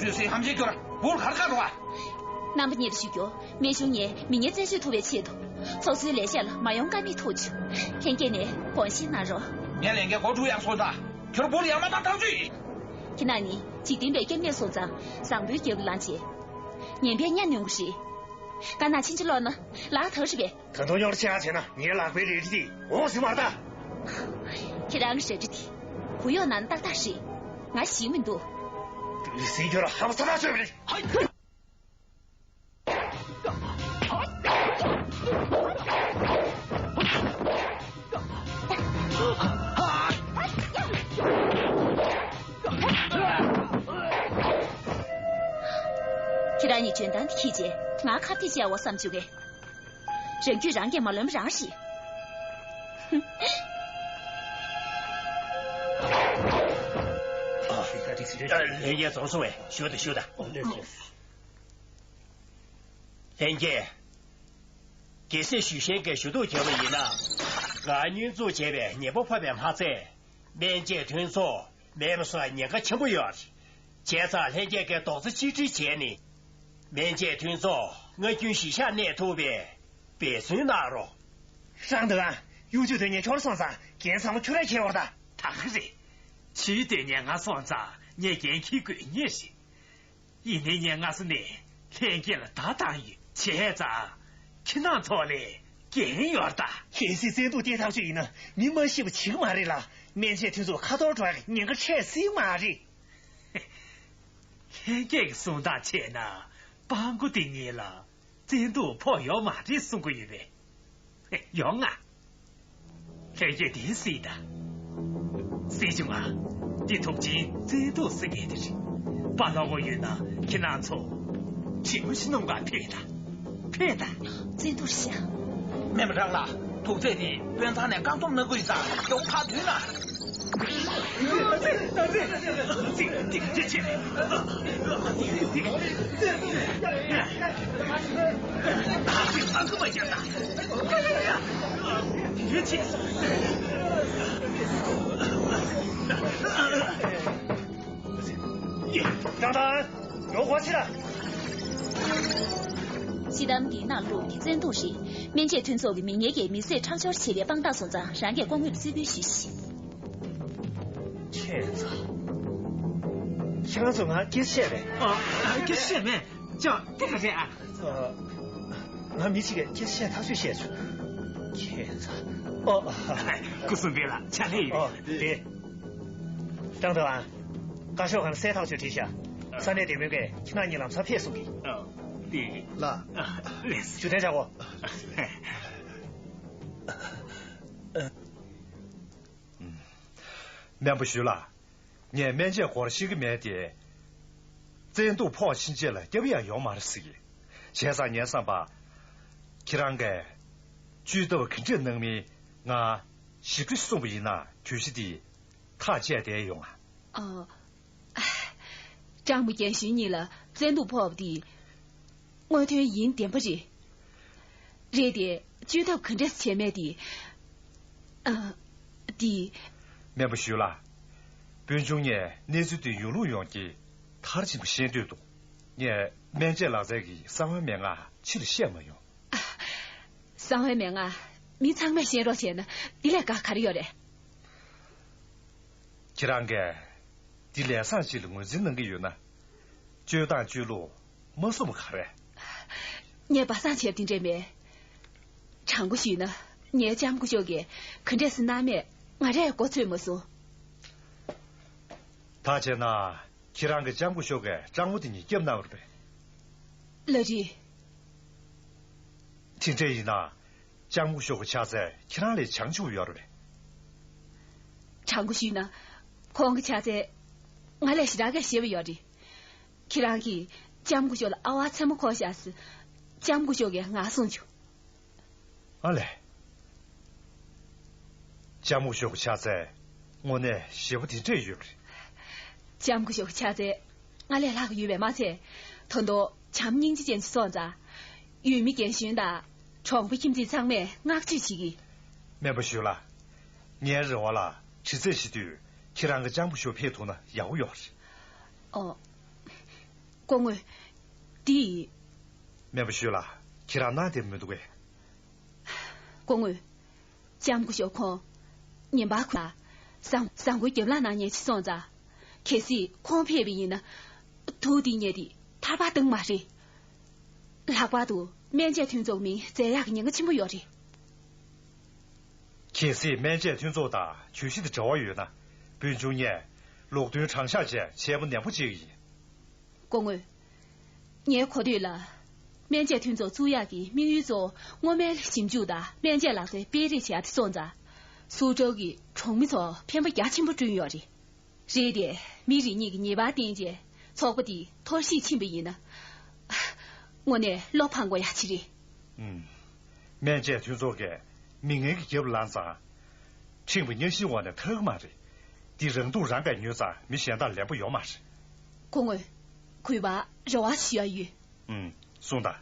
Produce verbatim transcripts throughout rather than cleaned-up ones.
ཡོད་སའི་ཧམ་བཤད་སྐྱོར་བུར་གར་ག་རོ། རྣམ་པ་མཉེས་པ་ཞུ་རྒྱུ། སྨན་གཞུང་ནས་མི་ངན་རྩད་གཅོད་ཐུབ་པའི་ཆེད་དུ་ཚོགས་གཙོའི་ལས་བྱེད་ལ་མ་ཡོང་བཀའ་མིག་ཐུག་བྱུང་། ལྷན་རྒྱས་ནས་དགོངས་བཞེས་གནང་རོགས། ངས་ལས་འགན་གོ་སྒྲུབ་ཡག་སོང་ཙང་ཁྱོད་བུར་ཡར་མར་བཏང་ཐག་ཆོད་ཡིན། ཁྱེད་རང་ནི་འཇིག་རྟེན་པའི་སྐྱབས་གནས་སོང་ཙང་བཟང་པོའི་རྒྱབ་ལ་ལངས་བྱས། ངན་པའི་གཉའ་གནོན་གྱི་རེད། དཀར་ནག་ཕྱིན་ཅི་ལོག་ན་ལག་ཐག་རེད་པས། ད་དུང་རྙོག་དྲ་ཆེ་བ་བྱས་ན་ངའི་ལག་པའི་རལ་གྲི་དེ་འོང་ཟིན་མ་རེད་ད། ཁྱེད་རང་གི་རལ་གྲི་དེ་གུ་ཡངས་ན་ཏག་ཏག་རེད། ང་ཞིག་མི་འདུག་སྲིད་སྐྱོར་ཧམ་ཚ་ཐག་ཆོད་པ་རེད། ཁྱེད་རང་གཉིས་འཇོན་ཐང་འདི་ཁྱེར་རྗེས་ང་ཁ་གཏད་བཅག་འོ་བསམ་བཅུག་གས། རང་རྒྱུད་རང་གིས་མ་ལོན་པ་རང་རེད། ལྷན་རྒྱས་འཛོམས་སོང་བས་ཞུ་དང་ཞུ་དང་། ལྷན་རྒྱས། གལ་སྲིད་ཞུ་ཤེས་མཁན་ཞུ་གཏུག་བྱས་པ་ཡིན་ན། ང་བསྙོན་འཛུགས་བྱས་པའི་ཉེས་པ་ཕོག་པའི་མ་ཚད། སྨན་བཅོས་མཐུན་ཚོགས་མེད་པ་བཟོ་བའི་ཉེན་ཁ་ཆེན་པོ་ཡོད་རེད། བྱས་ཙང་ལྷན་རྒྱས་ཀྱིས་རྡོག་རྩ་གཅིག་སྒྲིལ་བྱས་ནས། སྨན་བཅོས་མཐུན་ཚོགས་སྔ་རྒྱུན་གཞི་བཞག་གནས་ཐུབ་པའི་འབད་བརྩོན་གནང་རོགས། ཧྲང་ཏུའུ། གཡོ་ཇུས་དོན་གཉེར་ཁྱོད་སོང་ཙང་འགན་ཚང་མ་ཁྱོད་རང་འཁྱེར་བ་རེད་ད། ད་ག་རེད། ཕྱིའི་དོན་གཉེར་ང་སོང་ཙང་ངས་འགན་འཁྱེར་དགོས་ངེས་རེད། ཡིན་ནའི་ངས་སྔ་ས་ནས་ལྷན་རྒྱས་ལ་བརྡ་བཏང་ཡོད། བྱས་ཙང་ཁྱེད་རང་ཚོ་ལ་འགན་ཡོད་ད། གལ་སྲིད་བཙན་ཐབས་བསྟེན་ཐག་ཆོད་ཡིན་ན་མི་མ་ཤི་བ་བྱེད་ཀྱི་མ་རེད་ལ། སྨན་བཅོས་མཐུན་ཚོགས་ཁ་འཐོར་འགྲོ་ཡག་གི་ཉེན་ཁ་འཕྲད་སྲིད་མ་རེད། ལྷན་རྒྱས་ཀྱི་གསུང་སྟངས་བྱས་ན་སྤྲང་པོ་དེ་ངེད་ལ་བཙན་ཐབས་ཕོག་ཡོད་མ་རེད་གསུང་གི་ཡོད་པས། ཡོང་ང་། ལྷན་རྒྱས་དེ་སྲིད་ད། སྲིད་བྱུང་ང་། འདི་ཐུབ་ཆེན་བཙན་ཐབས་ཟེར་མཁན་དེ་རེད། པ་ལོག་གོ་ཡོད་ན་ཁྱེད་རང་ཚོ། ཁྱེད་མ་ཤི་ནམ་ག་ཕེབས་ད། ཕེབས་ད། བཙན་ཐབས་ཤ། སྨན་པ་རང་ལ་དུག་རྫས་དེ་དཔོན་ཚང་ནས་བཀག་སྡོམ་གནང་དགོས་ཡོད་ཙང་མགྱོགས་ཕར་ཐོན་ན། ཀྲང་ཏང་། ཡོང་གོ་ཕྱིར། སྤྱི་བཏང་འདིའི་ནང་ལོགས་ཀྱི་བཙན་ཐབས་རེད། སྨན་བཅོས་མཐུན་ཚོགས་ཀྱི་མི་ངན་གྱིས་མི་བསད་ཁྲག་སྦྱོར་བྱེད་པའི་དཔང་རྟགས་སོང་ཙང་རང་གིས་སྐུ་ངོ་ལ་གསོལ་འབུལ་ཞུས་ཤིག་ཁྱེད་ཚོ། ཁྱེད་རང་ཚོ་ང་སྐད་ཆ་བཤད་པས། ཨ། སྐད་ཆ་བཤད་མེད། ཅང་དེ་ག་རེད་ཨ། ཨ། ང་མི་གཅིག་གིས་སྐད་ཆ་བཤད་ཐག་ཆོད་བཤད་བྱུང་། ཁྱེད་ཚོ། ཨོ། སྐུ་གསུམ་པའི་ལ་ཕྱག་ལས་ཡོད། ཨོ། དེ། ཀྲང་ཏོ་ཨན། བཀའ་ཤོག་ཁང་གསལ་ཐག་ཆོད་བྲིས་ཤག་ཨ། ས་གནས་སྡེ་དཔོན་པས་ཁྱེད་རང་གཉིས་ལམ་སང་ཕེབས་གསུང་གི། ཨ། དེ། ལགས། ཨ། ལགས། བཞུགས་གདན་འཇགས་གོ། སྨན་པ་ཞུས་ལགས། ངས་སྨན་དཔྱད་སྐོར་ཤེས་ཀྱི་མེད་དེ། བཙན་ཐབས་ཕོག་ཕྱིན་ཆད་ལ་སྐྱབས་ཡང་ཡོང་མ་རེད་ཟེར་གི། བྱས་ཙང་ངའི་བསམ་པ། ཁྱེད་རང་གིས་བཅོས་ཐབས་ག་འདྲས་གནང་མིན་ང་ཞིབ་ཕྲ་གསུངས་པ་ཡིན་ན་གྱོད་གཞི་འདི་ཐག་བཅད་བསྡད་ཡོང་ང་། ཨ། ཀྲང་མོ་རྒན་གཞོན་གཉིས་ལ་བཙན་ཐབས་ཕོག་པ་འདི། དངོས་དོན་ཡིན་བདེན་པ་རེད། རེད་དེ། བཅོས་ཐབས་ག་འདྲས་བྱས་མེད་དེ། ཨ། དེ། སྨན་པ་ཞུས་ལགས། དཔོན་ཆུང་ངས་གནས་ཚུལ་དེ་ཡོང་ལུགས་ཡོང་རྐྱེན་མཐར་ཕྱིན་པ་ཤེས་འདོད་འདུག་ངས་སྨན་དཔྱད་ལག་རྩལ་གྱི་གསང་བའི་མན་ངག་ཕྱི་ལ་བཤད་མ་ཡོང་། ཨ། གསང་བའི་མན་ངག་མི་ཚང་མས་ཤེས་རོགས་བྱས་ན་འདི་ལས་དགའ་ག་རེ་ཡོད་རེད། ཁྱེད་རང་གིས་འདི་ལས་བཟང་ཅིག་ལ་ངོས་འཛིན་གནང་གི་ཡོད་ན། བཅོས་སྟངས་བཅོས་ལུགས་མ་བཟུང་བ་ག་རེ། ངས་སྦ་གསང་བྱས་པ་དེ་འདྲས་མེད། དྲང་པོ་ཞུས་ན་ངའི་ལྕམ་སྐུ་ཞབས་ཀྱིས་ག་འདྲས་སེ་གནང་མེད་ང་རས་མགོ་ཚོད་མ་སོང་། ད་བྱས་ན་ཁྱེད་རང་གི་ལྕམ་སྐུ་ཞབས་ཀྱིས་སྤྲང་པོ་དེ་གཉིས་སྐྱབས་གནང་བ་རེད་པས། ལགས་རེད། དེ་འདྲ་ཡིན་ན། ལྕམ་སྐུ་ཞབས་ཀྱི་ཕྱག་འཚལ་ཁྱེད་རང་ལས་བྱང་ཆུབ་ཡོད་རེད་པས། དྲང་པོ་ཞུས་ན། ཁོང་གི་ཕྱག་འཚལ་ང་ལས་ཞེ་དྲག་གིས་ཞེ་པོ་ཡོད་རེད། ཁྱེད་རང་གིས་ལྕམ་སྐུ་ཞབས་ལ་ཨ་ཝ་ཚ་མོ་གོ་ཤག་ཟེར། ལྕམ་སྐུ་ཞབས་ཀྱིས་ང་གསུངས་བྱུང་། ཨ་ལས། ལྕམ་སྐུ་ཞབས་ཀྱི་ཕྱག་འཚལ་དངོས་གནས་ཞེ་པོ་དེ་འདྲས་ཡོད་རེད། ལྕམ་སྐུ་ཞབས་ཀྱི་ཕྱག་འཚལ་ང་ལས་ལྷག་ཡོད་པས་མ་ཚད། ད་དུང་བྱམས་སྙིང་རྗེ་ཅན་ཞིག་སོང་ཙང་། ཡུལ་མི་རྒན་གཞོན་དང་གྲོང་པ་ཁྱིམ་མཚེས་ཚང་མས་བསྔགས་བརྗོད་བྱེད་ཀྱི། སྨན་པ་ཞུས་ལགས། ངའི་རེ་བ་ལ་དྲི་རྩད་བྱེད་དུས་ཁྱེད་རང་གི་ལྕམ་སྐུ་ཞབས་ཕེབས་ཐུབ་ན་ཡག་པོ་ཡོད་རེད། ཨོ། སྐུ་ངོ། འདི། སྨན་པ་ཞུས་ལགས། ཁྱེད་རང་གནང་བདེ་མི་འདུག་གས། སྐུ་ངོ། ལྕམ་སྐུ་ཞབས་ཁོང་ཉིན་པར་ཁུ་བཟང་བཟང་པོའི་རྒྱབ་ལངས་གནང་མཁན་ཅིག་སོང་ཙང་། གལ་སྲིད་ཁོང་ཕེབས་པ་ཡིན་ན། དུག་འདི་ཉལ་ཏེ་ཐར་པ་བཏང་མ་རེད། ལྷག་པར་དུ་སྨན་དཔྱད་མཐུན་ཚོགས་མིང་བརྗེ་ཡག་གི་ཉེན་ཁ་ཆེན་པོ་ཡོད་རེད། གལ་སྲིད་སྨན་དཔྱད་མཐུན་ཚོགས་དང་བརྗོད་གཞི་དེ་འབྲེལ་བ་ཡོད་ན། སྤུན་ཆུང་ངས་ལུགས་མཐུན་དྲང་གཞག་བྱས་འཆལ་པོ་ནན་པོ་བྱེད་ཀྱི་ཡིན། སྐུ་ངོ། ངའི་གོ་ཐོས་ལ། སྨན་དཔྱད་མཐུན་ཚོགས་བཙུགས་ཡག་གི་དམིགས་ཡུལ་གཙོ་བོ་སྔོ་སྨན་ལ་ཞིབ་འཇུག་དང་སྨན་དཔྱད་ལག་རྩལ་སྤེལ་རེས་བྱེད་ཡག་དེ་སོང་ཙང་། སུའུ་ཀྲོའུ་གི་གྲོང་མི་ཚོར་ཕན་པ་རྒྱ་ཆེན་པོ་བསྐྲུན་ཡོད་རེད། རེད་དེ། མི་རེ་གཉིས་ཀྱིས་ཉེས་པ་བསྟན་རྗེས་ཚོགས་པ་དེ་འཐོར་ཞིག་ཕྱིན་པ་ཡིན་ན། དངོས་གནས་བློ་ཕངས་དགོས་ཡག་ཅིག་རེད། ཨུམ། སྨན་དཔྱད་མཐུན་ཚོགས་ཀྱིས་མི་ངན་གྱི་རྒྱབ་ལ་ལངས་ཙང་། ཁྲིམས་ཀྱི་གཉའ་ཤིང་འོག་ནས་ཐར་གི་མ་རེད། འདི་རང་སྡུག་རང་གིས་ཉོས་ཙང་མི་གཞན་དག་ལན་པོ་ཡོད་མ་རེད། སྐུ་ངོ། གུས་པར་རེ་བ་ཞུ་ཡག་ཡོད། ཨུམ། གསུངས་དང་།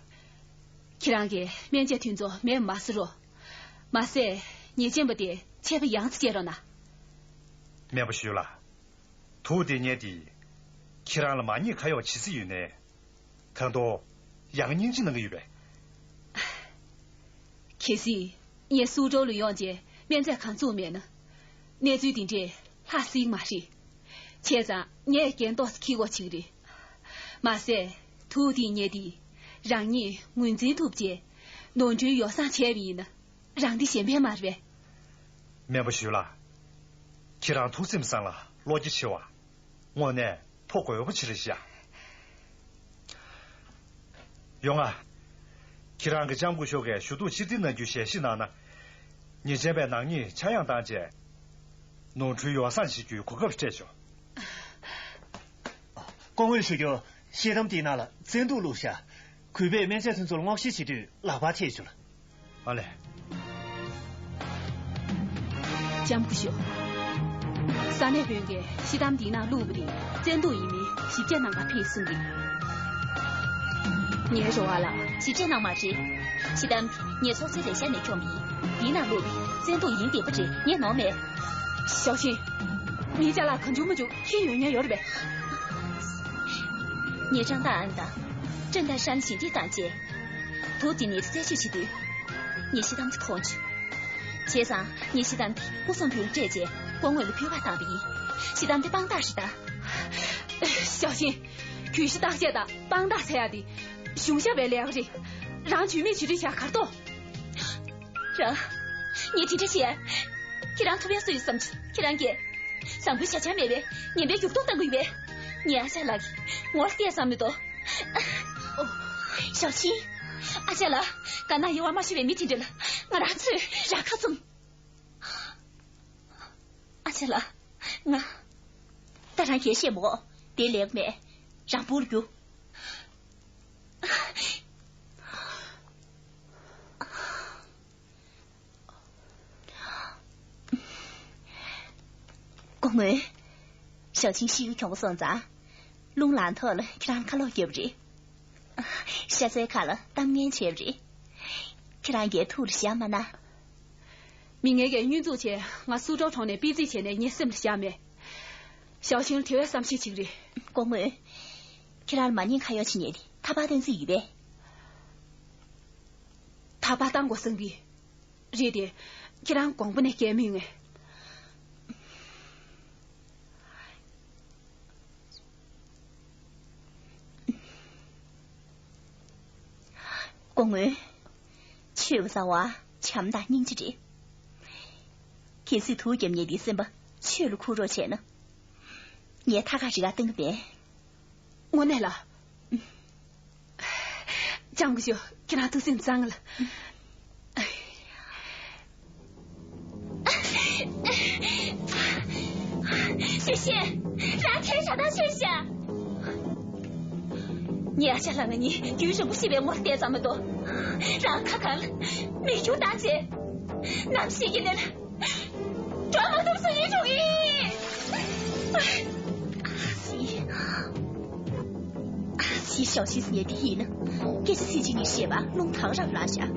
ཁྱེད་རང་གིས་སྨན་དཔྱད་མཐུན་ཚོགས་མེད་མ་བཟོ་རོགས། མ་ཟད་ཉེས་ཅན་པ་དེ་ཆད་པ་ཡང་སེ་བཅད་རོགས་གནང་། སྨན་པ་ཞུས་ལགས། དུག་དེ་ཉལ་ཏེ། ཁྱེད་རང་ལ་མ་ཉེས་ཁ་གཡོགས་བྱེད་སྲིད་ཡོད་ནའི། ད་དུང་ཡང་སྙིང་རྗེ་གནང་གི་ཡོད་པས། གལ་སྲིད་ངས་སུའུ་ཀྲོའུ་ལ་ཡོང་རྗེས་སྨན་རྫས་གང་བཙུགས་མེད་ན། གནས་ཚུལ་འདི་འདྲས་ལྷག་སྲིད་མ་རེད། བྱས་ཙང་ངས་འགན་ཏོག་ཙམ་འཁྱེར་དགོས་བྱེད་ཀྱི་རེད། མ་ཟད་དུག་དེ་ཉལ་ཏེ། རང་ཉིད་ངོས་འཛིན་ཐུབ་རྗེས་ནོར་འཁྲུལ་ཡོ་བསྲང་བྱས་པ་ཡིན་ན། རང་བདེ་གཞན་ཕན་མ་རེད་པས། སྨན་པ་ཞུས་ལགས། ཁྱེད་རང་ཐུགས་སེམས་བཟང་ལ་བློ་རྒྱ་ཆེ་བ། དངོས་གནས་ཕོ་རྒོད་པོ་ཅིག་རེད་ཤག། ཡོང་ང་། ཁྱེད་རང་གི་ལྕམ་སྐུ་ཞབས་ཀྱིས་ཞུ་གཏུག་ཕྱིར་འཐེན་གནང་རྒྱུ་ཞལ་བཞེས་གནང་ན། ཉེས་ཅན་པས་ནག་ཉེས་ཆག་ཡང་བཏང་རྗེས། ནོར་འཁྲུལ་ཡོ་བསྲང་བྱེད་རྒྱུའི་གོ་སྐབས་སྤྲད་ཆོག། སྐུ་ངོ་ཞུ་རྒྱུ། ཤེལ་དམ་དེའི་ནང་ལ་བཙན་དུག་བླུགས་ཤག། གུས་པས་སྨན་དཔྱད་མཐུན་ཚོགས་ལ་སྔོག་བཤེར་བྱེད་དུས་ལག་པར་ཐེབས་བྱུང་ལགས། ཨ་ལས། ལྕམ་སྐུ་ཞབས། ས་གནས་དཔོན་གྱིས་ཤེལ་དམ་འདིའི་ནང་བླུགས་པ་དེ་བཙན་དུག་ཡིན་མིན་ཞིབ་དཔྱད་གནང་གར་ཕེབས་གསུངས་ཀྱི། ངའི་རེ་བ་ལ། ཞིབ་དཔྱད་གནང་མ་རེད། ཤེལ་དམ་དེ་ངའི་ཚོགས་སའི་ལས་ཤག་ནས་འཁྱོངས་པ་ཡིན། འདིའི་ནང་བླུགས་པ་བཙན་དུག་ཡིན་བསྡད་པ་རེད། ངས་ནོར་མེད། ཞའོ་ཆིན། མིའི་ཅ་ལག་གང་བྱུང་མང་བྱུང་འཁྱེར་ཡོང་ཉེན་ཡོད་རེད་པས། ངས་ཀྲང་ཏང་ཨན་དང་། ཀྲེན་ཏ་ཧྲན་ཞི་འདྲིས་བཏང་རྗེས། དུག་དེ་ནི་རྩད་གཅོད་བྱེད་དུས། ངས་ཤེལ་དམ་དེ་མཐོང་བྱུང་། བྱས་ཙང་ངས་ཤེལ་དམ་དེ་སྐུ་སྲུང་བུ་ལ་སྤྲད་རྗེས་སྐུ་ངོ་ལ་ཕུལ་བར་བཏང་བ་ཡིན། ཤེལ་དམ་དེ་དཔང་རྟགས་རེད་ད། ཞའོ་ཆིན། གྱོད་གཞི་བརྟག་དཔྱད་དང་དཔང་རྟགས་ཟེར་ཡག་དེ་གཞུང་ཞབས་པའི་ལས་ཀ་རེད། རང་ཇུས་མེད་ཇུས་འབྲས་བཞག་གར་གཏོགས། རང་། ངས་དེ་འདྲ་བྱས། ཁྱེད་རང་ཐུབ་ཡག་སུ་ཡོད་བསམ་བྱུང་། ཁྱེད་རང་གིས། བཟང་པོའི་བྱ་བྱ་མེད་པས་ངན་པའི་རྒྱུག་ཐོག་བཏང་གི་ཡོད་པས། ངས་ཨ་ཅག་ལགས་ཀྱི་ངོ་ལ་བལྟས་བསམ་མི་འདུག། ཨོ། ཞའོ་ཆིན། ཨ་ཅག་ལགས། ག་ན་ཡོད་པ་མ་ཤེས་པའི་མི་དེ་འདྲ་ལ་ང་རང་ཚོས་རང་ཁ་བཙུམ། ཨ་ཅག་ལགས། ང་། ད་རང་གིས་བཤད་མོ། དེ་ལེགས་མེད། རང་བུ་རྒྱུ། སྐུ་ངོ། ཞའོ་ཆིན་ཤི་ཡུ་གྱོང་པོ་སོང་ཙང་། རླུང་ལངས་ཐོག་ལ་ཁྱེད་རང་ཁ་ལོག་བརྒྱབ་རེད། ཤ་ཚའི་ཁ་ལ་གཏམ་ངན་བྱས་རེད། ཁྱེད་རང་གིས་ཐུགས་ལ་བཞག་མ་གནང་། མི་ངན་གྱིས་བསྙོན་འཛུགས་བྱས་ང་སུའུ་ཀྲོའུ་གྲོང་ནས་ཕྱིར་འཚོལ་བྱས་ནས་ངའི་སེམས་ལ་བཞག་མེད། ཞའོ་ཆིན་དེ་བས་བསམ་ཤེས་བྱེད་ཀྱི་རེད། སྐུ་ངོ། ཁྱེད་རང་ལ་མ་ཉེས་ཁ་གཡོགས་བྱེད་མཁན་དེ་ཐར་པ་བཏང་རྩིས་ཡོད་པས། ཐར་པ་བཏང་དགོས་བསམ་གི། རེད་དེ། ཁྱེད་རང་དགོངས་པ་ནས་འགལ་མི་ཡོང་ངས། སྐུ་ངོ། ཆོས་པ་ཟེར་བ་བྱམས་དང་སྙིང་རྗེ་རེད། གལ་སྲིད་དུག་རྒྱབ་མཁན་དེའི་སེམས་པ་ཆོས་ལ་འཁུར་རོགས་བྱས་ན། ངས་ཐད་ཀར་རི་ཁར་བཏང་གི་མེད། དངོས་གནས་ལ། ལྕམ་སྐུ་ཞབས། ཁྱེད་རང་ཐུགས་སེམས་གཙང་ལ། ཤེས་ཤེས། རང་ཁྱེད་ཞག་དང་ཤེས་ཤག། ངས་ཨ་ཅག་ལགས་ང་གཉིས་རྒྱུན་རིང་པོ་ཤི་བའི་ངོར་བལྟས་ཙམ་མ་གཏོགས། རང་ཁ་གང་ལ་མིག་ཆུ་བཏང་བྱས། ནམ་ཞིག་གི་ནས་ལ། འགྲོ་མ་ཐུབ་སོང་ཡིན་བྱུང་གི། ཨ་ཙི། ཨ་ཙི། ཞའོ་ཆིན་ཟེར་མཁན་དེ་ཡིན་ན། སྐད་ཆ་ཚིག་གཅིག་གཉིས་བཤད་པ་རླུང་ཐག་རབ་ལངས་ཤག།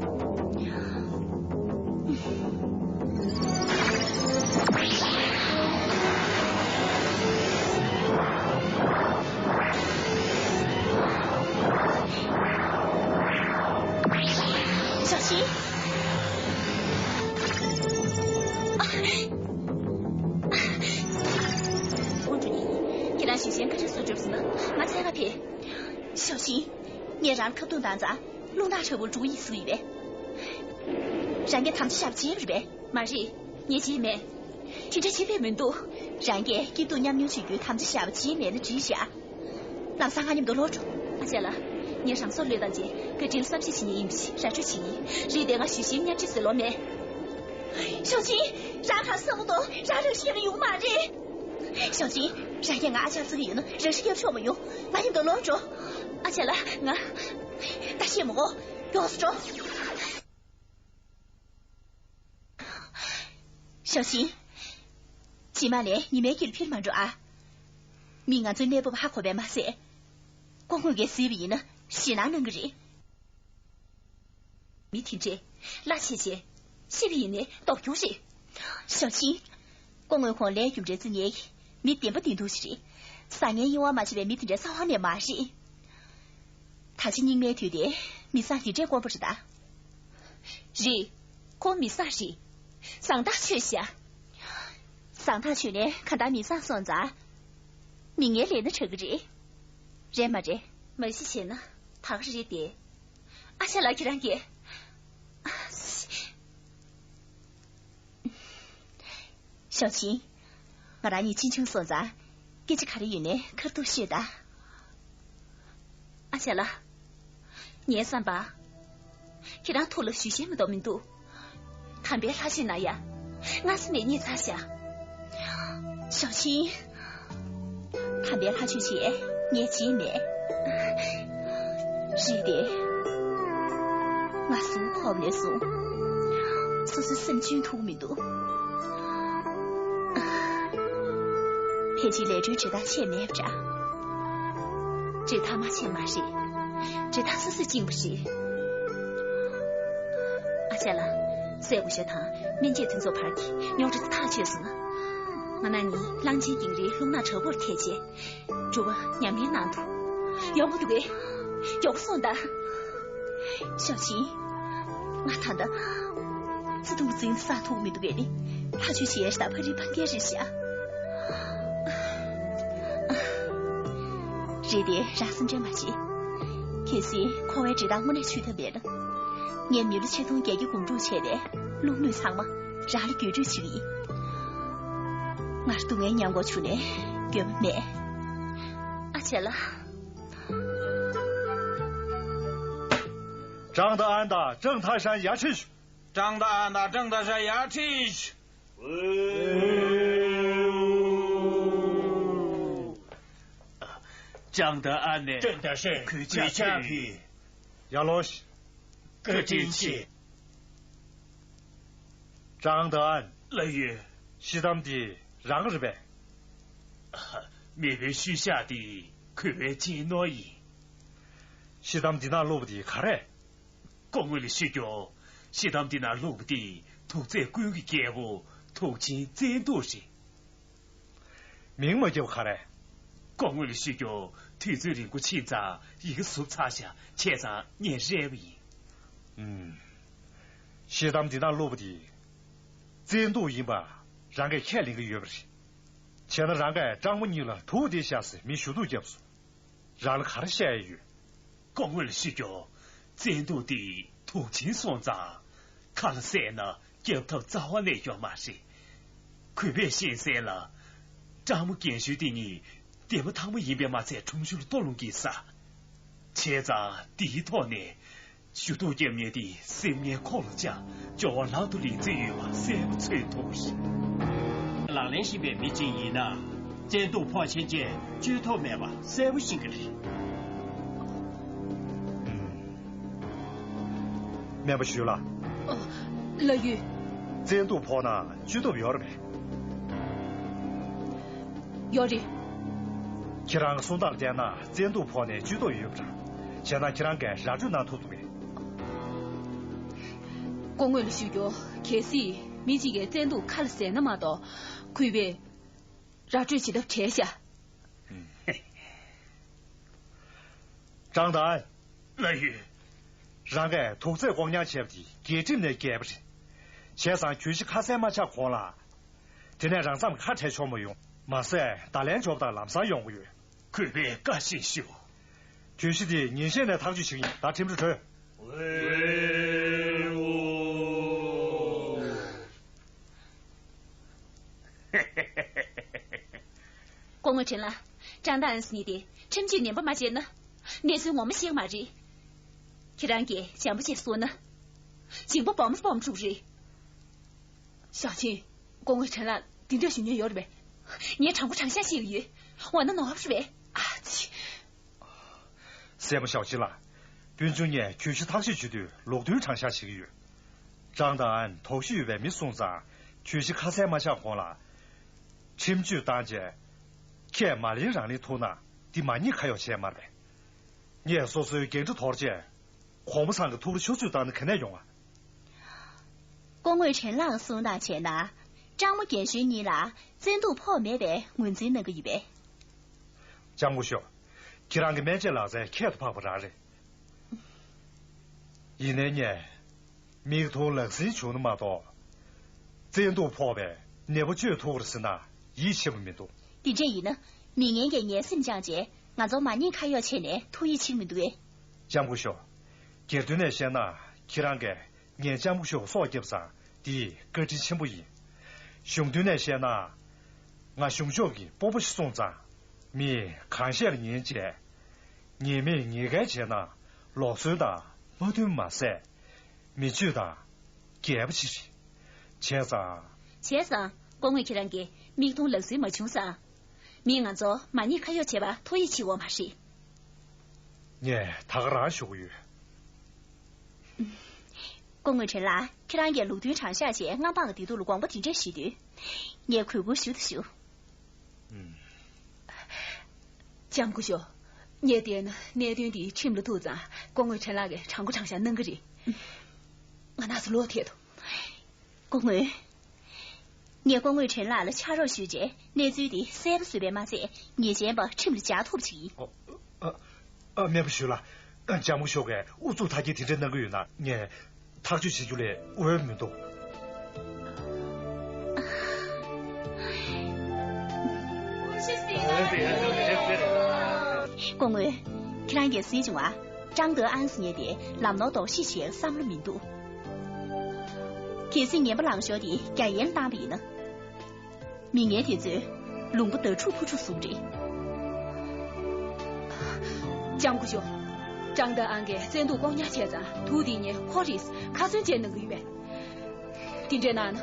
གཞན་བཀའ་དྲིན་གསོ་སྒྲུབ་སོང་ན་ང་ཚ་ག་ཕེ། ཞའོ་ཆིན། ངས་རང་ཁ་བཏུང་བཏང་ཙང་རླུང་ནག་དྲག་པོ་འགྲོ་གི་ཡིན་ཟེར་གི་ཡོད་པས། རང་གིས་དམ་བཅའ་བཞག་པ་བརྗེད་པ་རེད་པས། མ་རེད། ངས་བརྗེད་མེད། དེ་འདྲ་བྱེད་ཕོད་མི་འདུག་རང་གིས་སྐྱིད་སྡུག་མཉམ་མྱོང་བྱེད་རྒྱུའི་དམ་བཅའ་བཞག་པ་བརྗེད་མེད་ན་འགྲིག་ཤག་ལམ་སང་ང་མཉམ་དུ་ལོག་འགྲོ། ཨ་ཅག་ལགས། ངས་རང་སྲོག་བློས་བཏང་རྗེས་བཀའ་དྲིན་བསམ་ཤེས་བྱེད་མཁན་ཡིན་པ་ཞིག་ར་སྤྲོད་བྱེད་ཀྱི་ཡིན། རེད་དེ་ང་ཞུ་ཤེས་མཉམ་ཁྲིད་ཟེར་ལོ་མེད། ཞའོ་ཆིན། རང་གང་བསམ་བློ་གཏོང་། རང་རང་ཤེས་ལ་ཡོང་མ་རེད། ཞའོ་ཆིན། རང་གིས་ང་ཨ་ཅག་བརྩི་གི་ཡོད་ན་རང་ཤི་རྒྱབ་ཆོག་མ་ཡོང་། ང་མཉམ་དུ་ལོག་འགྲོ། ཨ་ཅག་ལགས་ང་། ད་བཤད་མི་དགོས། ཡོངས་སུ་འགྲོ། ཞའོ་ཆིན། རྗེས་མ་ལ་ཉི་མའི་དཀྱིལ་ལ་ཕེབས་མ་འགྲོ་ཨ། མིས་ང་ཚོའི་གནས་བབ་ཧ་གོ་བས་མ་ཟད། སྐུ་ངོ་གིས་གཟིགས་པ་ཡིན་ན་ཞེད་སྣང་གནང་གི་རེད། མི་དེ་འདྲས་གླ་བྱས་བྱས་ཤི་བ་ཡིན་ནའི་སྡུག་གྱོང་རེད། ཞའོ་ཆིན། སྐུ་ངོ་ཁོང་ལས་རྒྱུ་འབྲས་བརྩི་མཁན་གྱི་མི་བདེན་པ་བདེན་མདོག་ཅིག་རེད། བཟང་ངན་དབྱེ་བ་མ་ཕྱེ་བའི་མི་དེ་འདྲ་རྩ་བ་ནས་མ་རེད། ད་ཆ་སྙིགས་མའི་དུས་དེ་མི་བཟང་དེ་འདྲས་དཀོན་པོ་རེད་ད། རེད། ཁོང་མི་བཟང་རེད། བཟང་ཐག་ཆོད་ཤག་བཟང་ཐག་ཆོད་ནས་གང་ལྟར་མི་བཟང་སོང་ཙང་། མི་ངན་ལས་སྣ་དྲག་གི་རེད། རེད་མ་རེད། མ་གཞི་བྱས་ན་ད་ག་རེད་དེ། ཨ་ཅག་ལགས་ཁྱེད་རང་གིས། ཞའོ་ཆིན། ང་རང་གཉིས་གཅེན་གཅུང་སོང་ཙང་། སྐད་ཆ་ག་རེ་ཡོད་ནའི་ཁ་ཐུག་བཤད་ད། ཨ་ཅག་ལགས། ངའི་བསམ་པ། ཁྱེད་རང་ཐུགས་ལ་ཞུ་ཤེས་མ་གཏོགས་མི་འདུག་དམ་པའི་ལྷ་ཆོས་གནང་ཡ། སྔ་ས་ནས་རྙེད་ཚར་ཤག་ཞའོ་ཆིན། དམ་པའི་ལྷ་ཆོས་བྱས་ངས་བརྗེད་མེད། རེད་དེ། ང་གཟུགས་ཕོག་ནས་བཟུང་། སོ་སོའི་སེམས་འཇོན་ཐུབ་མི་འདུག་ཕལ་ཆེར་ལས་འཕྲོའི་འབྲེལ་ཐག་ཆད་མེད་པ་འདྲ། འབྲེལ་ཐག་མ་ཆད་མ་རེད། འབྲེལ་ཐག་སོ་སོས་བཅིངས་པ་རེད། ཨ་ཅག་ལགས། སྲས་སྐུ་ཞབས་དང་སྨན་དཔྱད་མཐུན་ཚོགས་བར་གྱི་རྙོག་དྲ་དེ་ཐག་ཆོད་སོང་ན། ང་རང་གཉིས་གླང་ཆེན་ཀེང་རུས་རླུང་ནག་དྲག་པོར་ཐེག་བྱས། སྒྲུབ་པ་ཉམས་ལེན་གནང་འདུག་ཡག་པོ་འདུག་གས། མགྱོགས་པོ་སོང་དང་། ཞའོ་ཆིན། ང་ད་ལྟ་བརྩེ་དུང་འཛིན་ས་ཐུག་མི་འདུག་གས་ནི། ལྷ་ཆོས་བྱེད་ཡས་ད་ཕ་རི་ཕ་རྒན་རེད་ཤག་རེད་དེ་རང་སེམས་ཁྲལ་མ་བྱེད། གལ་སྲིད་འཁོར་བའི་འབྲེལ་ཐག་དངོས་གནས་ཆོད་ཐབས་མེད་ན། ངས་མི་ལོ་ཆིག་སྟོང་བརྒྱད་བརྒྱ་སྒོམ་སྒྲུབ་བྱས་པའི་བློ་མོས་ཚང་མ་རང་ལ་བརྒྱུད་སྤྲོད་བྱེད་ཀྱི་ཡིན། ངར་སྡུག་བསྔལ་མྱང་དགོས་བྱུང་ནས་འགྱོད་པ་མེད། ཨ་ཅེ་ལགས། ཀྲང་ཏཱ་ཨན་དང་ཀྲང་ཏཱ་ཧྲན་ཡར་ཁྲིད་ཞུ། ཀྲང་ཏཱ་ཨན་དང་ཀྲང་ཏཱ་ཧྲན་ཡར་ཁྲིད་ཞུ། ཀྲང་ཏཱ་ཨན་ནས། ཀྲང་ཏཱ་ཧྲན་གུས་ཕྱག་ཕུལ། ཡར་ལོངས་ཤིག། བཀའ་དྲིན་ཆེ། ཀྲང་ཏཱ་ཨན། ལགས་ཡོད། ཤི་གཏམ་འདི་རང་གི་རེད་པས། མེས་པོའི་ཤུལ་བཞག་འདི་གུས་པའི་གཅེས་ནོར་ཡིན། ཤི་གཏམ་འདི་ནང་བླུགས་པ་འདི་ག་རེད། སྐུ་ངོ་ལ་ཞུ་རྒྱུ། ཤི་གཏམ་འདི་ནང་བླུགས་པ་འདི་དུག་རྫས་ཀུན་གྱི་རྒྱལ་པོ་དུག་ཆེན་བཙན་དུག་རེད། མིང་མ་བརྒྱབ་ག་རེ། སྐུ་ངོ་ལ་ཞུ་རྒྱུ། དུས་ཚོད་རིང་པོ་ཕྱིན་ཙང་ཡི་གེ་ཟུབ་ཚར་ཤག་བྱས་ཙང་ངས་རལ་བ་ཡིན། ཨུམ། ཤི་གཏམ་འདི་ནང་བླུགས་པ་དེ། བཙན་དུག་ཡིན་པ་རང་གིས་ཁས་ལེན་གྱི་ཡོད་པ་རེད། བྱས་ན་རང་གིས་སྤྲང་མོ་གཉིས་ལ་དུག་འདི་བཞག་ཟེར་མི་ཞུ་གཏུག་བརྒྱབ་སོང་། རང་ལ་ག་རེ་བཤད་ཡ་ཡོད། སྐུ་ངོ་ལ་ཞུ་རྒྱུ། བཙན་དུག་འདི་དུག་ཆེན་སོང་ཙང་། ཁ་ལ་བཟས་ན་སྐྱོབ་ཐབས་རྩ་བ་ནས་ཡོད་མ་རེད། གུས་པས་ཤེས་གསལ་ལ། སྤྲང་མོ་རྒན་གཞོན་དེ་གཉིས་འདས་མ་ཐག་མ་ཡིན་པས་མ་ཚད་ཁྲོམ་གཞུང་ལ་ལྟོ་སློང་གི་ས། བྱས་ཙང་འདིའི་ཐོག་ནས་ཞུ་གཏུག་རྒྱབ་མཁན་དེ་སེམས་ངན་ཁོག་ལ་བཅངས་སྦྱོར་བ་ལག་ཏུ་ལེན་རྩིས་ཡོད་པ་གསལ་པོ་མཚོན་ཐུབ་པ་རེད། ལག་ལེན་ཤེས་པའི་མི་གཅིག་ཡིན་ན། བཙན་དུག་ཕོག་ཕྱིན་ཆད་བཅོས་ཐབས་མེད་པ་གསལ་པོ་ཤེས་ཀྱི་རེད། སྨན་པ་ཞུས་ལགས། ཨ། ལགས་ཡོད། བཙན་དུག་ཕོག་ན་བཅོས་ཐབས་ཡོད་རེད་པས། ཡོད་རེད། ཁྱེད་རང་གི་གསུང་སྟངས་བལྟས་ན་བཙན་དུག་ཕོག་ནས་བཅོས་ཐབས་ཡོད་པ་འདྲ། བྱས་ན་ཁྱེད་རང་གིས་ར་སྤྲོད་གནང་ཐུབ་ཐུབ་མེད། སྐུ་ངོ་ལ་ཞུ་རྒྱུ། གལ་སྲིད་མི་གཅིག་གིས་བཙན་དུག་ཁ་ལ་ཟས་ན་མ་གཏོགས་གུས་པས་ར་སྤྲོད་བྱེད་ཐབས་བྲལ་ཤག་ཀྲང་ཏཱ། ལགས་ཡོད། རང་གིས་དུག་རྫས་ལྐོག་ཉར་བྱས་པ་དེ་རྒྱལ་ཁྲིམས་ནས་འགལ་བ་རེད། བྱས་ཙང་གྱོད་གཞི་ཁ་གསལ་མ་ཆགས་གོང་ལ། དེ་ནས་རང་མཚམས་ཁ་བྲལ་ཆོག་མ་ཡོང་། མ་ཟད་བརྡ་ལན་འབྱོར་བ་དང་ལམ་སང་ཡོང་གི་ཡོད། གུས་པས་བཀའ་བཞིན་ཞུ། གྱོད་གཞི་དེ་ཉིན་ཤས་ནས་ཐག་གཅོད་བྱེད་ཀྱི་ཡིན། ད་ཁྲིམས་ར་གྲོལ། སྐུ་ངོ་ཁྲེན་ལགས། ཀྲང་ཏཱ་ཨན་ཟེར་མཁན་དེ་ཁྲིམས་གཅོད་ནན་པོ་མ་བྱས་ན། གནས་ཚུལ་ངོ་མ་ཤེས་ཀྱི་མ་རེད། ཁྱེད་རང་གིས་འཇམ་པོ་བྱས་གསུངས་ན། འཇིགས་པ་སྦོམ་སྦོམ་འཁྲུག་རེད། ཞའོ་ཆིན། སྐུ་ངོ་ཁྲེན་ལགས་འདི་འདྲ་ཞུ་མཁན་ཡོད་རེད་པས། ངས་དྲང་པོ་དྲང་བཞག་བཤད་ཀྱི་ཡོད། འོ་ན་ནོར་བ་རེད་པས། ཨ་ཙི། སྲས་མོ་ཞའོ་ཆིན་ལགས། སྤུན་ཆུང་ངས་གྱོད་གཞི་ཐག་གཅོད་བྱེད་དུས་ལུགས་མཐུན་དྲང་བཞག་བྱེད་ཀྱི་ཡོད། ཀྲང་ཏཱ་ཨན་དོགས་གཞི་ཡོད་པའི་མི་སོང་ཙང་གྱོད་གཞི་ཁ་གསལ་མ་ཆགས་གོང་ལ་ཁྲིམས་གཅོད་བཏང་རྗེས་ཁས་མ་ལེན་རང་ལེན་ཐུག་ན་འདི་མ་ཉེས་ཁ་གཡོགས་བྱས་མ་རེད། ངས་སོ་སོའི་འགན་འཁྲི་དོར་རྗེས་གོང་མ་ཚང་གི་ཐུགས་ལ་ཆུ་ཚོད་བཏང་ན་ག་ནས་ཡོང་ང་། སྐུ་ངོ་ཁྲེན་ལགས་གསུང་སྟངས་བྱས་ན། ཀྲང་མོ་རྒན་གཞོན་གཉིས་ལ་བཙན་ཐབས་ཕོག་མེད་པའི་ངོས་འཛིན་གནང་གི་ཡོད་པས། ལྕམ་སྐུ་ཞབས། ཁྱེད་རང་གི་སྨན་དཔྱད་ལག་རྩལ་ཁྱད་དུ་འཕགས་པ་རང་རེད། ཡིན་ནའི་ངས་མིག་མཐོང་ལག་ཟིན་བྱུང་ན་མ་གཏོགས། བཙན་ཐབས་ཕོག་པའི་ནད་པ་བཅོས་ཐུབ་པ་རེད་ཟེར་ན་ཡིད་ཆེས་པ་མི་འདུག་དེ་འདྲ་ཡིན་ན། མི་ངན་གྱིས་ངའི་སེམས་བཅངས་རྗེས་ང་ཚོ་མ་ཉེས་ཁ་གཡོགས་བྱས་ནས་ཐུགས་ཡིད་ཆེས་མི་འདུག་གས། ལྕམ་སྐུ་ཞབས། སྒེར་དོན་ནས་བཤད་ན་ཁྱེད་རང་གིས་ངས་ལྕམ་སྐུ་ཞབས་སྲོག་བསྐྱབས་ཙང་འདི་བཀའ་དྲིན་ཆེན་པོ་ཡིན། གཞུང་དོན་ནས་བཤད་ན། ང་གཞུང་ཕྱོགས་ཀྱི་སྤོབས་པ་ཞིག་སོང་ཙང་། མི་གང་བཤད་ལ་ཉན་བྱས། ཉེས་མེད་ཉེས་འགེལ་བྱས་ན་ལོག་སོན་དང་མ་མཐུན་མ་ཟད། མི་ཆོས་དང་འགལ་བ་ཞིག་རེད། བྱས་ཙང་། བྱས་ཙང་སྐུ་ངོ་ཁྱེད་རང་གིས་མིག་མཐོང་ལག་ཟིན་མ་བྱུང་ཙང་། མིས་ང་ཚོ་མ་ཉེས་ཁ་གཡོགས་བྱས་པ་ཐུགས་ཡིད་ཆེས་ཡོད་མ་རེད། ངས་ད་ག་རང་ཞུ་གི་ཡོད། སྐུ་ངོ་ཁྲེན་ལགས། ཁྱེད་རང་གིས་ལུགས་མཐུན་དྲང་བཞག་བྱས་མངའ་འབངས་ཀྱི་བདེ་སྡུག་ལ་དགོངས་པ་དེ་འདྲས་བཞེས་དུས། ངས་གུས་བཀུར་ཞུ་དང་ཞུ། ཨུམ། ལྕམ་སྐུ་ཞབས། ངས་བལྟས་ན་གནད་དོན་འདི་ཁྲིམས་ལ་ཐུག་ཙང་སྐུ་ངོ་ཁྲེན་ལགས་ཀྱིས་དྲང་པོ་དྲང་བཞག་གནང་གི་རེད། ང་ན་ཚ་ལོག་ཐལ་འདུག་སྐུ་ངོ། ངས་སྐུ་ངོ་ཁྲེན་ལགས་ལ་ཕྱག་རོགས་ཞུས་རྗེས་གནས་ཚུལ་འདི་གསལ་པོ་བཟོས་པས་མ་ཚད་ཉེས་ཅན་པ་ཁྲིམས་ལ་འཇགས་ཐུབ་པ་ཞིག་ཡིན། ཨ། ཨ། ཨ། སྨན་པ་ཞུས་ལགས། ལྕམ་སྐུ་ཞབས་ཀྱིས་ཨུ་ཚུགས་མཐའ་སྐྱེལ་དེ་འདྲ་གནང་གི་ཡོད་ན་ངས་ཐག་གཅོད་བྱེད་རྒྱུ་ལས་འོས་མི་འདུག་སྐུ་ངོ། ཁྱེད་རང་གིས་གཟིགས་བྱུང་ང་། ཀྲང་ཏེ་ཨན་ཟེར་མཁན་དེ་ལམ་ནོར་དོགས་གཞི་ཞིག་བསམ་བློ་མི་འདུག་གལ་སྲིད་ངན་པ་ལངས་ཞོར་དེ་རྒྱ་ཡན་བཏང་བ་ཡིན་ན། མི་ངན་དེ་ཚོས་ལུང་པ་ད་འཁྲུག་ཕུ་འཁྲུག་བཟོ་གི་རེད། ལྕམ་སྐུ་ཞབས། ཀྲང་ཏེ་ཨན་གྱིས་བཙན་ཐབས་ལྐོག་ཉར་བྱས་ཙང་དུག་དེ་ངས་ཁོ་རེད་ཁ་ཚོན་བཅད་གནང་གི་ཡོད་པས། དེ་འདྲས་གནང་ན་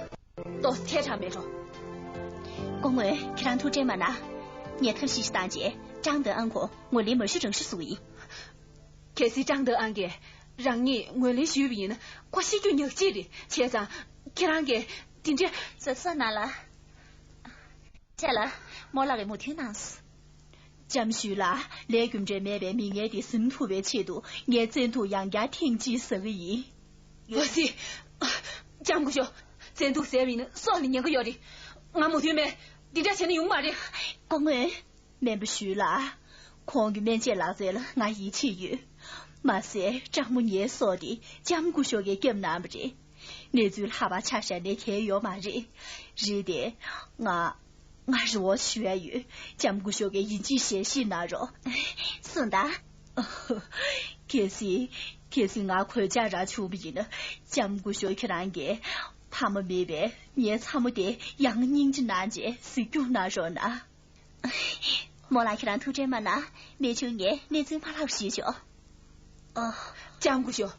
ཏོག་ཙམ་ཐལ་དྲགས་མེད་འགྲོ། སྐུ་ངོ། ཁྱེད་རང་ཐུགས་ཁྲལ་མ་གནང་། ངས་ཐབས་ཤེས་ཤིག་བཏང་རྗེས་ཀྲང་ཏེ་ཨན་ཁོ་ངོས་ལེན་མ་ཞུ་རང་ཞུ་བཟོ་གི་ཡིན། གལ་སྲིད་ཀྲང་ཏེ་ཨན་གྱིས་རང་ཉིད་ངོས་ལེན་ཞུས་པ་ཡིན་ན་ཁོ་ཤི་རྒྱུ་ཉག་གཅིག་རེད། བྱས་ཙང་ཁྱེད་རང་གིས་དེ་འདྲས། ཚ་ཚ་ན་ལ། ཆ་ལ། རྨོ་ལགས་ཀྱིས་མོས་མཐུན་གནང་སོང་། ལྕམ་ཞུས་ལགས། ལས་རྒྱུ་འབྲས་མེད་པའི་མི་ངན་དེ་ཟིན་ཐུབ་པའི་ཆེད་དུ་ངས་བཙན་ཐབས་ཡང་བསྐྱར་ཐེངས་གཅིག་ཟ་གི་ཡིན། ཡོད་སྲིད། ལྕམ་སྐུ་ཞབས། བཙན་ཐབས་ཟས་པ་ཡིན་ན་སྲོག་ལ་ཉེན་ཁ་ཡོད་རེད། ང་མོས་མཐུན་མེད། འདི་འདྲ་བྱས་ན་ཡོང་མ་རེད། སྐུ་ངོ། སྨན་པ་ཞུས་ལགས། ཁོང་གི་སྨན་དཔྱད་ལག་རྩལ་ལ་ང་ཡིད་ཆེས་ཡོད། མ་ཟད་སྤྲང་མོ་ངའི་སྲོག་དེ་ལྕམ་སྐུ་ཞབས་ཀྱིས་བསྐྱབས་གནང་བ་རེད། གནས་ཚུལ་ལྷག་པར་ཆ་བཞག་ནས་གལ་ཡོད་མ་རེད། རེད་དེ། ང་། ང་རེ་བ་ཞུ་ཡ་ཡོད། ལྕམ་སྐུ་ཞབས་ཀྱིས་ཡིན་གཅིག་གཞན་ཞིག་གནང་རོགས། གསུངས་དང་། གལ་སྲིད། གལ་སྲིད་ང་གོད་ཆག་རག་བྱུང་བ་ཡིན་ན། ལྕམ་སྐུ་ཞབས་ཁྱེད་རང་གིས་ཕ་མ་མེད་པའི་ངའི་ཚ་མོ་དེ་ཡང་སྙིང་རྗེ་གནང་རྗེས་གཟིགས་སྐྱོང་གནང་རོགས་གནང་། རྨོ་ལགས་ཁྱེད་རང་ཐུགས་ཁྲལ་མ་གནང་། རྨས་ཆུང་ངས་གནས་ཚུལ་མ་ལྷག་ཞུས་ཆོག་ཨ། ལྕམ་སྐུ་ཞབས།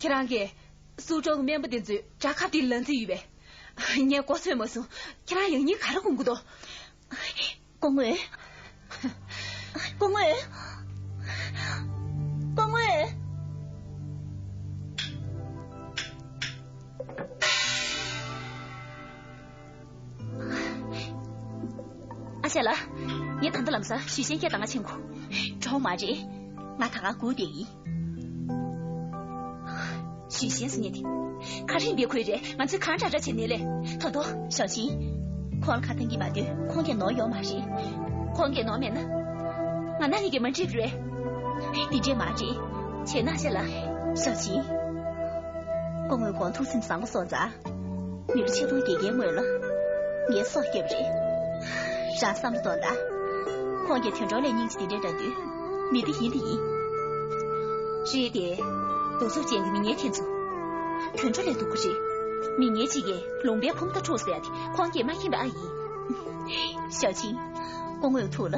ཁྱེད་རང་གིས་སུའུ་ཀྲོའུ་གི་སྨན་པ་དེ་ཚོའི་དགྲ་ཁ་དེ་ལ་འཛིན་ཡོད་པས། ངས་མགོ་ཚོས་མ་སོང་། ཁྱེད་རང་ཡང་སྙིང་ག་རེ་སྐུམ་གི་འདུག་སྐུ་ངོ། སྐུ་ངོ། སྐུ་ངོ། ཨ་ཅག་ལགས། ངས་ད་ལྟ་ལམ་སང་ཞུས་ཞན་སྐད་བཏང་ང་ཕྱིན་གོ། གྲོགས་མ་རེད། ང་ད་ག་སྒུག་བསྡད་ཡིན། ཞུས་ཞན་ཟེར་མཁན་དེ། ག་རེ་འདི་ཁོས་རེད། ང་ཚོས་གང་དྲག་དྲག་བྱས་ནས་ལས། ཐོ་ཐོ། ཞའོ་ཆིན། ཁོང་ལ་ཁ་བཏང་གི་མ་འདོད། ཁོང་གིས་ནོར་ཡོད་མ་རེད། ཁོང་གིས་ནོར་མེད་ན། ང་ན་ནི་གི་མ་འགྲིག་རེད། འདི་འདྲས་མ་རེད། བྱས་ན་ཤ་ལ། ཞའོ་ཆིན། སྐུ་ངོས་དགོང་ཐུག་སེམས་བཟང་པོ་སོང་ཙང་། མི་ལོ་ཆིག་སྟོང་བརྒྱད་བརྒྱའི་སྔོན་ལ། ངའི་སྲོག་བསྐྱབས་རེད། རང་བསམ་བློ་གཏོང་དང་། ཁོང་གིས་དུད་འགྲོ་ལ་སྙིང་རྗེ་དེ་འདྲ་འདྲ་དུས། མི་དེ་ཡིན་དེ་ཡིན། རེད་དེ། གདུག་རྩུབ་ཅན་གྱི་མི་ངན་དེ་ཚོ། དུད་འགྲོ་ལས་སྡུག་གི་རེད། མི་ངན་གཅིག་གིས་ལུང་པའི་ཁུངས་མཐའ་འཁྲུགས་ཟེར་ཡ་དེ་ཁོང་གིས་མ་མཁྱེན་པ་ཨ་ཡིན། ཞའོ་ཆིང་། སྐུ་ངོའི་ཐུགས་ལ།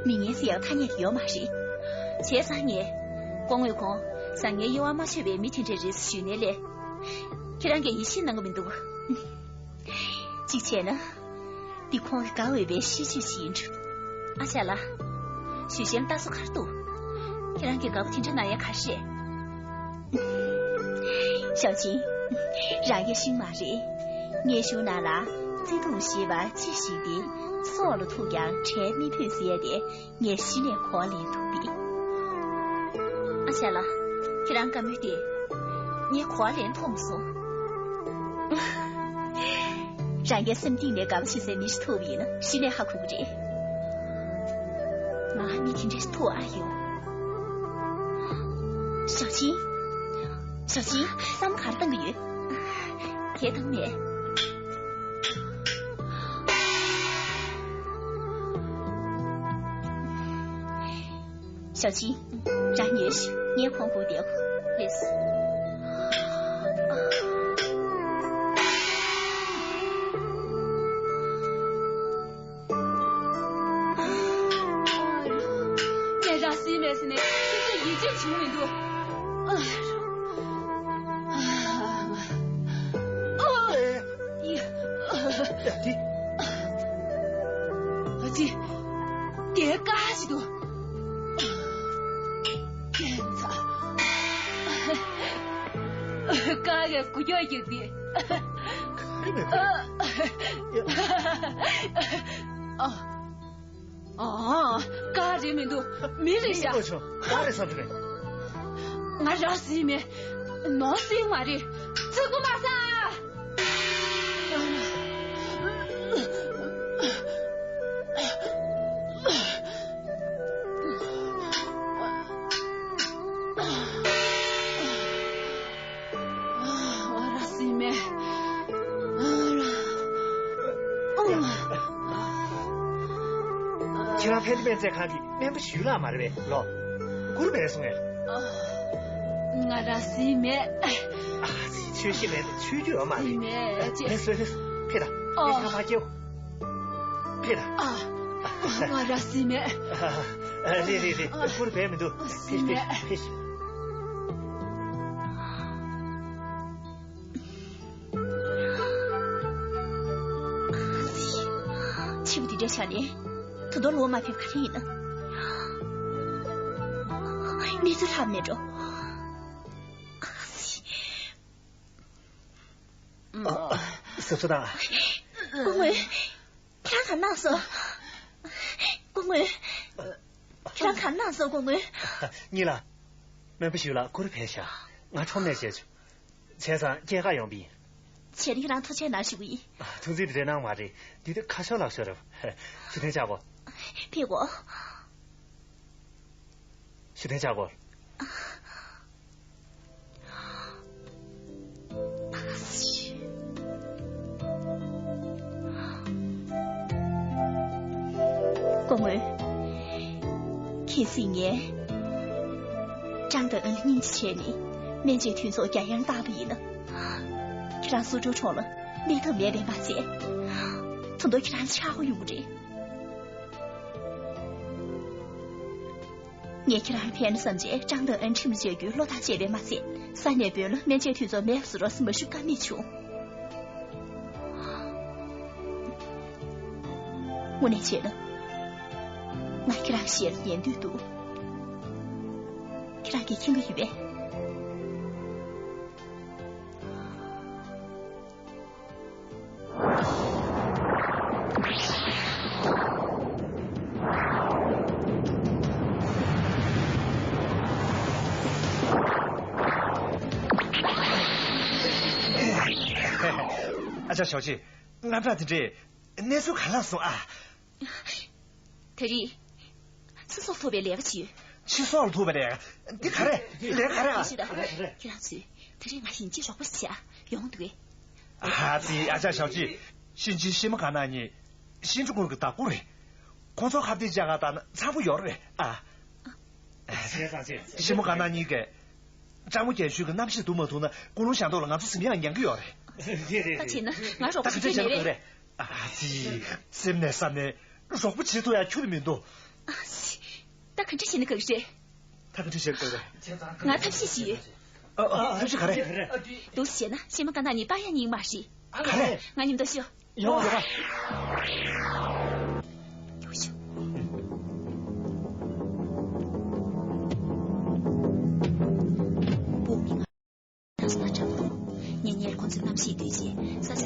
མི་ངན་ཟེར་ཡག་ཐ་སྙད་དེ་ཡོད་མ་རེད། བྱས་ཙང་ངས། སྐུ་ངོས་ཁོང་བཟང་ངན་གཡོ་བ་མ་ཆོད་པའི་མི་དེ་འདྲ་རེད་ཞུས་ནས་ལས། ཁྱེད་རང་གིས་ཡིད་ཆེས་གནང་གི་མི་འདུག་གཅིག་བྱས་ན། འདི་ཁོང་གི་དགའ་འོས་པའི་ཤིས་བརྗོད་ཅིག་ཡིན་འགྲོ། ཨ་ཅག་ལགས། ཞུ་ཤེས་ལྟ་སོ་གར་འདུག་ཁྱེད་རང་གིས་དགའ་པོ་དེ་འདྲ་གནང་ཡ་ག་རེ་རེད། ཞའོ་ཆིང་། རང་ཡ་ཤིང་མ་རེད། ངས་གཞུང་ནང་ལ་བརྩེ་དུང་ཞེས་པ་ཅི་ཞིག་སྟེ། སྲོག་ལ་ཐུག་ཀྱང་བྲལ་མི་ཕོད་ཟེར་ཡ་དེ། ངས་གཞི་ནས་གོ་བ་ལེན་ཐུབ་པས། ཨ་ཅག་ལགས། ཁྱེད་རང་བཀའ་མོལ་དེ། ངས་གོ་བ་ལེན་ཐུབ་མ་སོང་། རང་གི་སེམས་གཏིང་ནས་དགའ་པོ་བྱེད་སའི་མི་ཞིག་ཐུག་པ་ཡིན་ན་གཞི་ནས་ཧ་གོ་གི་རེད། ང་མི་དེ་འདྲ་ཞིག་ཐུག་ཨ་ཡོང་། ཞའོ་ཆིང་། ཞའོ་ཆིང་། བསམ་བློ་ག་རེ་བཏང་གི་ཡོད། གས་བཏང་མེད། ཞའོ་ཆིང་། རང་ཉོན་ཞིག་ངས་ཁོང་སྒུག་བསྡད། ལགས་སོ། ངས་རང་སྲིད་མེད་ཟེར་ནས་ཁྱེད་ཚོ་ཡིད་ཆེས་བྱུང་མི་འདུག་ཨ། ཨ། ཨ། ཡ། ཡ། དེ། ཨ་ཙི། དེ་དཀར་ཞིག་འདུག་ཁྱད་མཚར། དཀར་གི་འགུལ་སྐྱོད་ཀྱི་དེ། ག་རེ་མེད་གི། ཨ། ཨ། ག་རེ་མི་འདུག་མི་རེད་ཤག་མི་ཡིན་པ་བྱུང་། ག་རེ་བསམ་གྱི་རེད། ང་རང་སྲིད་མེད། ནོར་སྲིད་མ་རེད། ཚིག་པ་མ་ཟ། ཨ་ར་སྲིད་མེད། ཨ་ར། ཨ། ཁྱེད་རང་ཕན་ཚུན་སྨན་རྫས་ཁང་གི་སྨན་པ་ཞུས་ལགས་མ་རེད་པས་ལོ། གུར་བས་སོང་ངས། ཨ། ང་ར་སྲིད་མེད། ཨ་ཙི། ཆོས་ཤིག་མེད་པས་ཆོས་རྒྱུས་ཡོད་མ་རེད། སྲིད་མེད་ཅེས། ལགས་སོ་ལགས་སོ། ཕེབས་དང་། ཨ། ཕེབས་ཤག་མ་སྐྱེའོ། ཕེབས་དང་། ཨ། ང་ར་སྲིད་མེད། ཨ། རེད་རེད་རེད། ཨ། གུར་བས་མི་འདུག་ཕེབས་ཕེབས་ཕེབས། ཕྱི་པོ་འདི་འདྲ་བྱས་ནས་ད་དུང་ལོག་མ་ཕེབས་ག་རེ་ཡིན་ན། གནས་ཚུལ་ལྷག་མེད་འགྲོ། ཨ། གཟབ་གཟབ་དང་། སྐུ་ངོ། ཁྱེད་རང་ག་གནང་སོང་། སྐུ་ངོ། ཁྱེད་རང་ག་གནང་སོང་། སྐུ་ངོ། གཉིས་ལ། སྨན་པ་ཞུས་ལགས་གུར་ཕེབས་ཤག་ང་ཁྲོམ་ནས་བྱས་བྱུང་། བྱས་ཙང་སྐྱེལ་ག་ཡོང་པ་ཡིན། བྱས་ན་ཁྱེད་རང་ཐུགས་རྗེ་གནང་ཞུ་གི་ཡིན། ཐུགས་རྗེ་དེ་འདྲ་གནང་མ་རེད། འདི་དུས་ཁ་ཤོར་ལག་ཤོར་རེད། ཞུ་དོན་བྱ་གོ། ཕེབས་གོ། ཞུ་དོན་བྱ་གོ། སྐུ་ངོ། གལ་སྲིད་ངས་ཀྲང་ཏེ་ཨན་ལ་སྙིང་རྗེ་བྱས་ནས་སྨན་བཅོས་དུས་ཚོད་རྒྱ་ཡན་བཏང་བ་ཡིན་ན། ཁྱེད་རང་སུ་ཀྲོའུ་གྲོང་ལ་གནས་ཐབས་མེད་པས་མ་ཚད། ད་དུང་ཁྱེད་རང་ཆག་སྒོ་ཡོང་གི་རེད། ངས་ཁྱེད་རང་ཕན་བསམ་བྱས་ཀྲང་ཏེ་ཨན་ཁྲིམས་གཅོད་རྒྱུའི་བློ་ཐག་བཅད་པས་མ་ཚད། ས་གནས་བོད་ལ་སྨན་བཅོས་དུས་ཚོད་མེད་པ་བཟོ་རོགས་ཟེར་མ་ཞུ་ཀ་མེད་བྱུང་། དངོས་གནས་བྱས་ན། ང་ཁྱེད་རང་ཞལ་ཉན་འདོད་འདུག་ཁྱེད་རང་གིས་མཁྱེན་གྱི་ཡོད་པས། ཨ་ཅག་ཞའོ་ཆི། དངངས་སྐྲག་དེ་འདྲས། གནས་ཚུལ་ག་ལ་སོང་ཨ། དེ་རིང་། ཚེ་སྲོག་ཐོབ་པའི་ལས་ཀ་ཅིག་ཡོད། ཚེ་སྲོག་ལ་ཐོབ་པའི་ལས་ཀ། འདི་ག་རེ། ལས་ག་རེ་ཨ། ཤི་ད། ཁྱེད་རང་ཚོས་དེ་རིང་ང་ཡིན་གཅིག་རོགས་པ་བྱེད་ཨ། ཡོང་འདུག་གས། ཨ་ཙི། ཨ་ཅག་ཞའོ་ཆི། ཤིན་ཅི་ཤི་མ་ག་ན་ཉི། ཤིན་ཅི་ཀུན་གྱི་བདག་པོ་རེད། ཁོང་ཚོ་ཁ་གཏད་བཅག་ག་བཏང་ན་འཚམ་པོ་ཡོད་རེད་ཨ། བྱས་ཙང་བྱས། ཤིང་མོ་དཀར་ནག་གཉིས་ཀས་ལྕགས་མོ་རྒྱན་ཤོད་ཀྱི་རྣམ་ཤེས་བསྡུ་མ་ཐུབ་ན་ཀུན་སློང་གཞན་དག་ལ་ང་ཚོ་ཟིན་ཡང་ཉན་གི་ཡོད་རེད། རེད་རེད་ད་རེད། བྱས་ན་ང་རོགས་པ་ད་ག་བྱེད་འདྲ་ཀྱི་བྱས་ན་མེད་ག་རེད། རེད། ཨ་ཙི། སེམས་ནས་བསམ་ནས་རོགས་པ་བྱེད་ཐུབ་ཡ་ཁྱོན་ནས་མི་འདུག་ཨ་ཙི། ད་ག་འདྲ་བྱས་ན་ག་གི་རེད། ད་ག་འདྲ་བྱས་ན་ག་གི་རེད། ང་ཐབས་ཤེས་ཤིག་ཡོད། ཨ་ཨ་ཐབས་ཤེས་ག་རེ། འདུག་སེ་བྱས་ན་ཤིང་མོ་དཀར་ནག་གཉིས་སྤར་ཡ་ཉན་གི་མ་རེད། ག་རེ། ང་མཉམ་དུ་ཤོག་ཡོང་ཡོང་། སྤོ་མི་ང་། ང་ཚོ་ལ་འདྲ་པོ་འདུག་ངེད་གཉིས་ཁོང་ཚོའི་རྣམ་ཤེས་བསྡུས་རྗེས་ས་ཆ།